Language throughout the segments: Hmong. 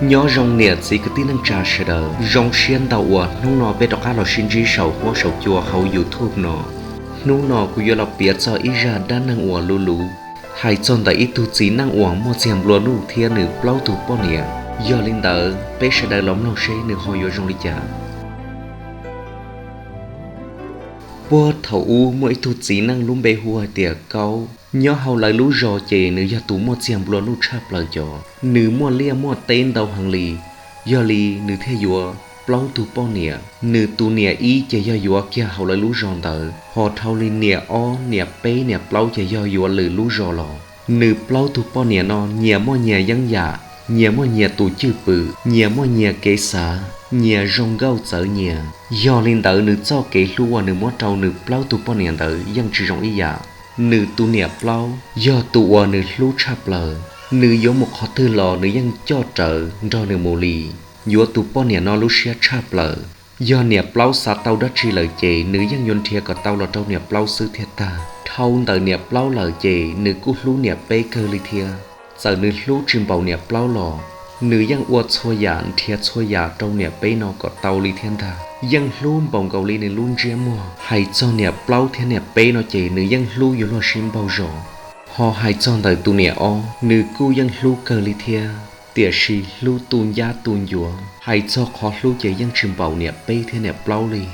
Nyob zoo niam txiv kwv tij neej tsa sawv daws, zoo siab ntau uas hnub no peb rov qab los sib ntsib saum huab saum cua hauv YouTube no. Hnub no kuv yuav los piav txog ib zaj dab neeg uas luv luv, hais txog ntawm ib tug txiv neej uas muaj txiag nplua nuj thiab nws plaub tug poj niam. Yog li ntawd peb sawv daws los mloog seb nws ho yuav zoo li cas. Puag thaum ub muaj ib tug txiv neej lub npe hu hais tias Kaub. Nyob hauv lawv lub zos ces nws yog tus muaj txiag nplua nuj tshaj plaws cov. Nws muaj liaj muaj teb ntau heev li, yog li nws thiaj yuav plaub tug poj niam. Nws tus niam ib ces yog yuav kiag hauv lawv lub zos ntawd, ho dhau li niam ob, niam peb, niam plaub ces yog yuav lwm lub zos los. Nws plaub tug poj niam no nyias muaj nyias yeeb yam, nyias muaj nyias tus cwj pwm, nyias muaj nyias kev xav, nyias zoo nkauj txawv nyias. Yog li ntawd nws txoj kev hlub uas nws muab rau nws plaub tug poj niam ntawd yeej tsis zoo ib yam. Nws tus niam plaub yog tus uas nws hlub tshaj plaws, nws yuav mus qhov twg los nws yeej coj rawv nrog nws mus li, yuav tus poj niam no lub siab tshaj plaws. Yog niam plaub xav tau dab tsi lawm ces nws yeej yuav nrhiav kom tau los rau niam plaub xwb thiaj tag. Dhau ntawm niam plaub lawm ces nws kuj hlub niam peb kawg li thiab. Txawm nws hlub tsis npaum niam plaub los nws yeej ua txhua yam nrhiav txhua yam rau niam peb no kom tau li thiab ntag. Yeej hlub npaum nkaus li nws lub ntsiab muag. Hais txog niam plaub thiab niam peb no ces nws yeej hlub yuav luag sib npaug zos. Ho hais txog ntawm tus niam ob, nws kuj yeej hlub kawg li thiab, tiam sis hlub tu ncab tu ncuav. Hais txog qhov hlub ces yeej tsis npaum niam peb thiab niam plaub li,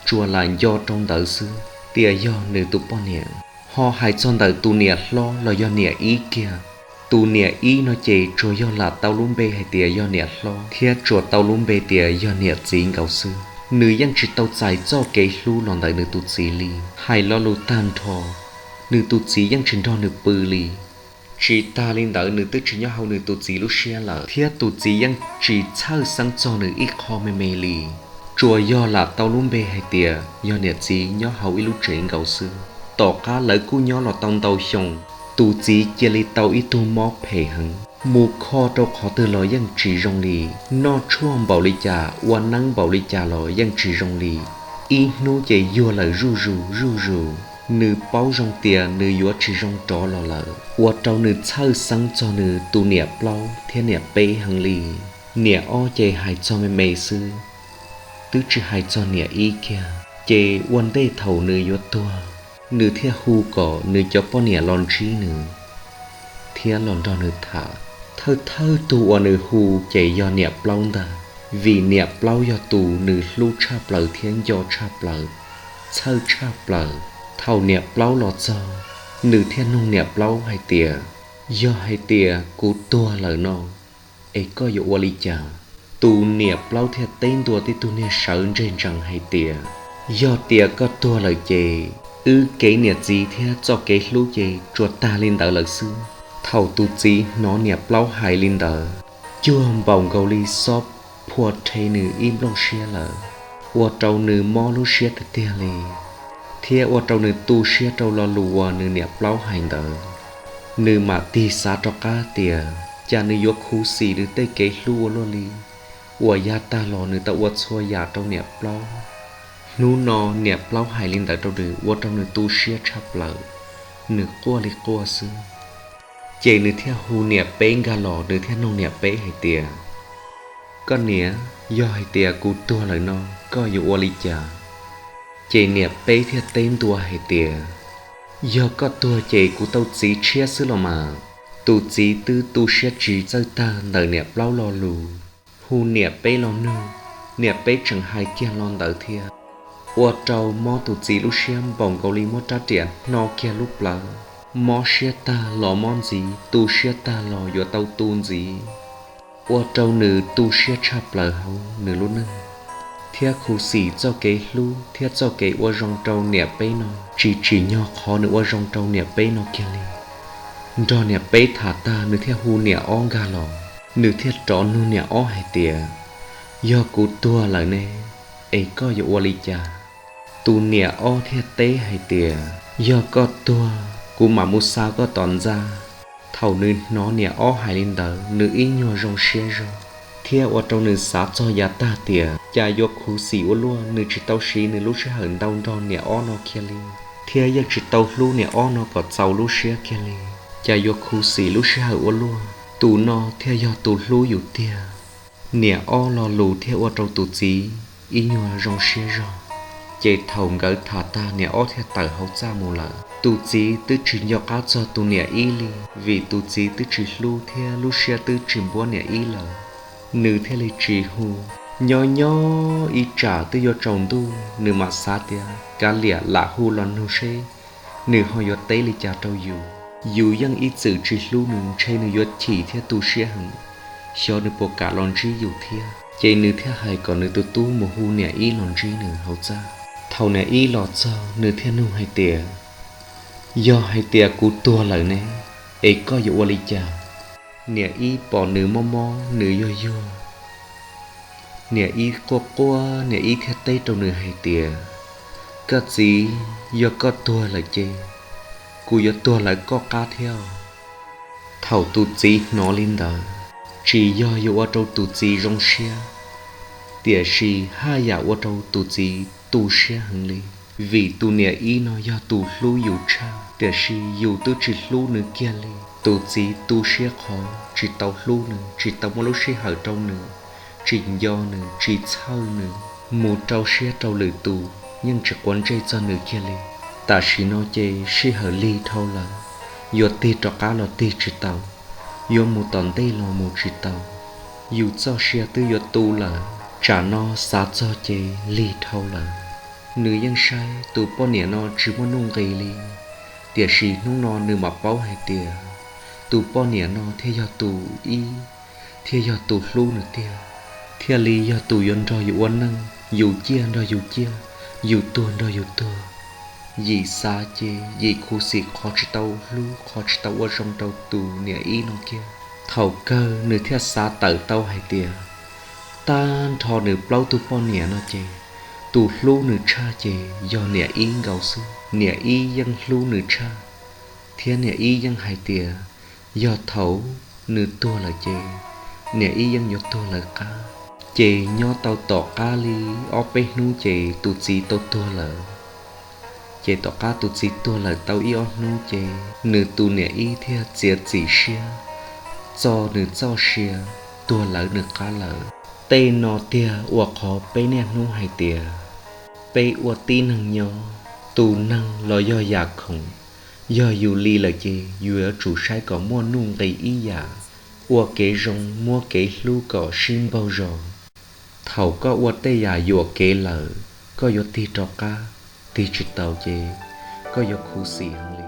tsuas lam nco rau ntawd xwb tias yog nws tus poj niam. Ho hais txog ntawm tus niam hlob los yog niam ib kiag, tus niam ib no ces tsuas yog lam tau lub npe hais tias yog niam hlob thiab tsuas tau lub npe tias yog niam txiv nkaus xwb. Nws yeej tsis tau txais txoj kev hlub los ntawm nws tus txiv li. Hais lo lus tag nrho, nws tus txiv yeej tsis nrog nws pw li. Tsis tas li ntawd nws twb tsis nyob hauv nws tus txiv lub siab lawm, thiab tus txiv yeej tsis txhawj xeeb txog nws ib qho me me li. Tsuas yog lam tau lub npe hais tias yog niam txiv nyob hauv ib lub tsev nkaus xwb. Tom qab lawv kuj nyob los tau ntau xyoo, tus txiv cia li tau ib tug mob phem heev, mus kho rau qhov twg los yeej tsis zoo li, noj tshuaj npaum li cas, ua neeb npaum li cas los yeej tsis zoo li. Ib hnub ces yuag lawm zuj zus zuj zus, nws paub zoo tias nws yuav tsis zoo rov los lawm, ua rau nws txhawj xeeb txog nws tus niam plaub thiab niam peb heev li. Niam ob ces hais txog me me xwb, twb tsis hais txog niam ib kiag. Ces ua ntej thaum nws yuav tuag, nws thiaj hu kom nws cov poj niam los ntsib nws thiab los nrog nws tham. Thawj thawj tug uas nws hu ces yog niam plaub ntag, vim niam plaub yog tus nws hlub tshaj plaws thiab nco tshaj plaws, txhawj tshaj plaws. Thaum niam plaub los txog, nws thiaj nug niam plaub hais tias, yog hais tias kuv tuag lawm no, es koj yuav ua li cas? Tus niam plaub thiaj teb ntua tib tug niag sawv ntseg ntsees hais tias, yog tias koj tuag lawm ces wb kev niam txiv thiab txoj kev hlub ces tsuas tag li ntawd lawm xwb. Thaum tus txiv hnov niam plaub hais li ntawd, cuag npaum nkaus li xob phua rhe nws ib nplooj siab lawm, ua rau nws mob lub siab tiag tiag li, thiab ua rau nws tu siab rau lo lus uas nws niam plaub hais ntawd. Nws mam tig xav rov qab tias cas nws yuav khuv xim nws tej kev hlub ua luaj li, uas yav tag los nws tau ua txhua yam rau niam plaub. Hnub no niam plaub hais li ntawd rau nws ua rau nws tu siab tshaj plaws, nws quaj li quaj xwb. Ces nws thiaj hu niam peb nkag los, nws thiaj nug niam peb hais tias, koj niam, yog hais tias kuv tuag lawm no, koj yuav ua li cas? Ces niam peb thiaj teb ntua hais tias, yog koj tuag ces kuv tau txiv tshiab xwb los mas. Tus txiv twb tu siab tsis txawj tag ntawm niam plaub lo lus, hu niam peb los nug, niam peb tseem hais kiag lo ntawd thiab, ua rau mob tus txiv lub siab npaum nkaus li muab rab riam hno kiag lub plawv. Mob siab tag los mob ntxiv, tu siab tag los yuav tau tu ntxiv, ua rau nws tu siab tshaj plaws hauv nws lub neej, thiab khuv xim txoj kev hlub thiab txoj kev ua zoo rau niam peb no tsis tsim nyog qhov nws ua zoo rau niam peb no kiag li. Nrog niam peb tham tag, nws thiaj hu niam ob nkag los, nws thiaj rov nug niam ob hais tias, yog kuv tuag lawm ne, es koj yuav ua li cas? Tus niam ob thiaj teb hais tias, yog koj tuag, kuv mam mus xa koj tom ntxa. Thaum nws hnov niam ob hais li ntawd, nws ib nyuag zoo siab zog, thiab ua rau nws xav txog yav tag tias cas yuav khuv xim ua luaj, nws tsis tau siv nws lub sij hawm ntau nrog niam ob no kiag li, thiab yeej tsis tau hlub niam ob no kom txaus lub siab kiag li. Cas yuav khuv xim lub sij hawm ua luaj, tus no thiaj yog tus hlub yus tiag. Niam ob lo lus thiaj ua rau tus txiv ib nyuag zoo siab zog. Ces thaum nkawd tham tag niam ob thiaj tawm hauv txaj mus lawm. Tus txiv twb tsis nco qab txog tus niam ib li, vim tus txiv twb tsis hlub thiab lub siab twb tsis npuab niam ib lawm. Nws thiaj li tsis hu. Nyob nyob ib tsam twb yuav tsaus ntuj, nws mam xav tias kav liam lam hu los nug seb nws ho yuav teb li cas rau yus. Yus yeej ib txwm tsis hlub nws, ntshe nws yuav chim thiab tu siab heev, xyov nws puas kam los ntsib yus thiab. Ces nws thiaj hais kom nws tus tub mus hu niam ib los ntsib nws hauv txaj. Thaum niam ib los txog, nws thiaj nug hais tias, yog hais tias kuv tuag lawm ne, es koj yuav ua li cas? Niam ib pom nws mob mob, nws yuag yuag. Niam ib quaj quaj, niam ib thiaj teb rau nws hais tias, koj txiv, yog koj tuag lawm ces kuv yuav tuag lawv koj qab thiab. Thaum tus txiv hnov li ntawd, tsis yog yuav ua rau tus txiv zoo siab, tiam sis haj yam ua rau tus txiv tu siab heev li. Vim tus niam ib no yog tus hlub yus tshaj, tiam sis yus twb tsis hlub nws kiag li. Tus txiv tu siab qhov tsis tau hlub nws, tsis tau muaj lub sij hawm rau nws, tsis nco nws, tsis txhawj nws, mus rau siab rau lwm tus yeej tsis quav ntsej txog nws kiag li. Tam sim no ces sij hawm lig dhau lawm, yuav tig rov qab los tig tsis tau, yuav mus tom ntej los mus tsis tau. Yus txoj sia twb yuav tu lawm, tsam no xav txog ces lig dhau lawm. Nws yeej saib tus poj niam no tsis muaj nuj nqis li, tiam sis hnub no nws mam paub hais tias tus poj niam no thiaj yog tus ib, thiaj yog tus hlub nws tiag, thiaj li yog tus yuav nrog yus ua neej, yus ciaj nrog yus ciaj, yus tuag nrog yus tuag. Yim xav ces yim khuv xim qhov tsis tau hlub, qhov tsis tau ua zoo rau tus niam ib no kiag. Thaum kawg nws thiaj xav tawm tau hais tias tag nrho nws plaub tug poj niam no ces tus hlub nws tshaj ces yog niam ib nkaus xwb. Niam ib yeej hlub nws tshaj, thiab niam ib yeej hais tias yog thaum nws tuag lawm ces niam ib yeej yuav tuag lawv qab. Ces nyob tau tom qab li ob peb hnub ces tus txiv tau tuag lawm. Ces tom qab tus txiv tuag lawm tau ib ob hnub ces nws tus niam ib thiaj txiav txim siab txo nws txoj sia tuag lawv nws qab lawm. Tej no tiag ua qhov peb niaj hnub hais tias peb ua tib neeg nyob, tus neeg los yog yam khoom, yog yus li lawm ces yus yuav tsum saib kom muaj nuj nqis ib yam, ua kev zoo muab kev hlub kom sib npaug zos. Thaum koj ua tej yam yuam kev lawm, koj yuav tig rov qab, tig tsis taus ces koj yuav khuv xim heev li.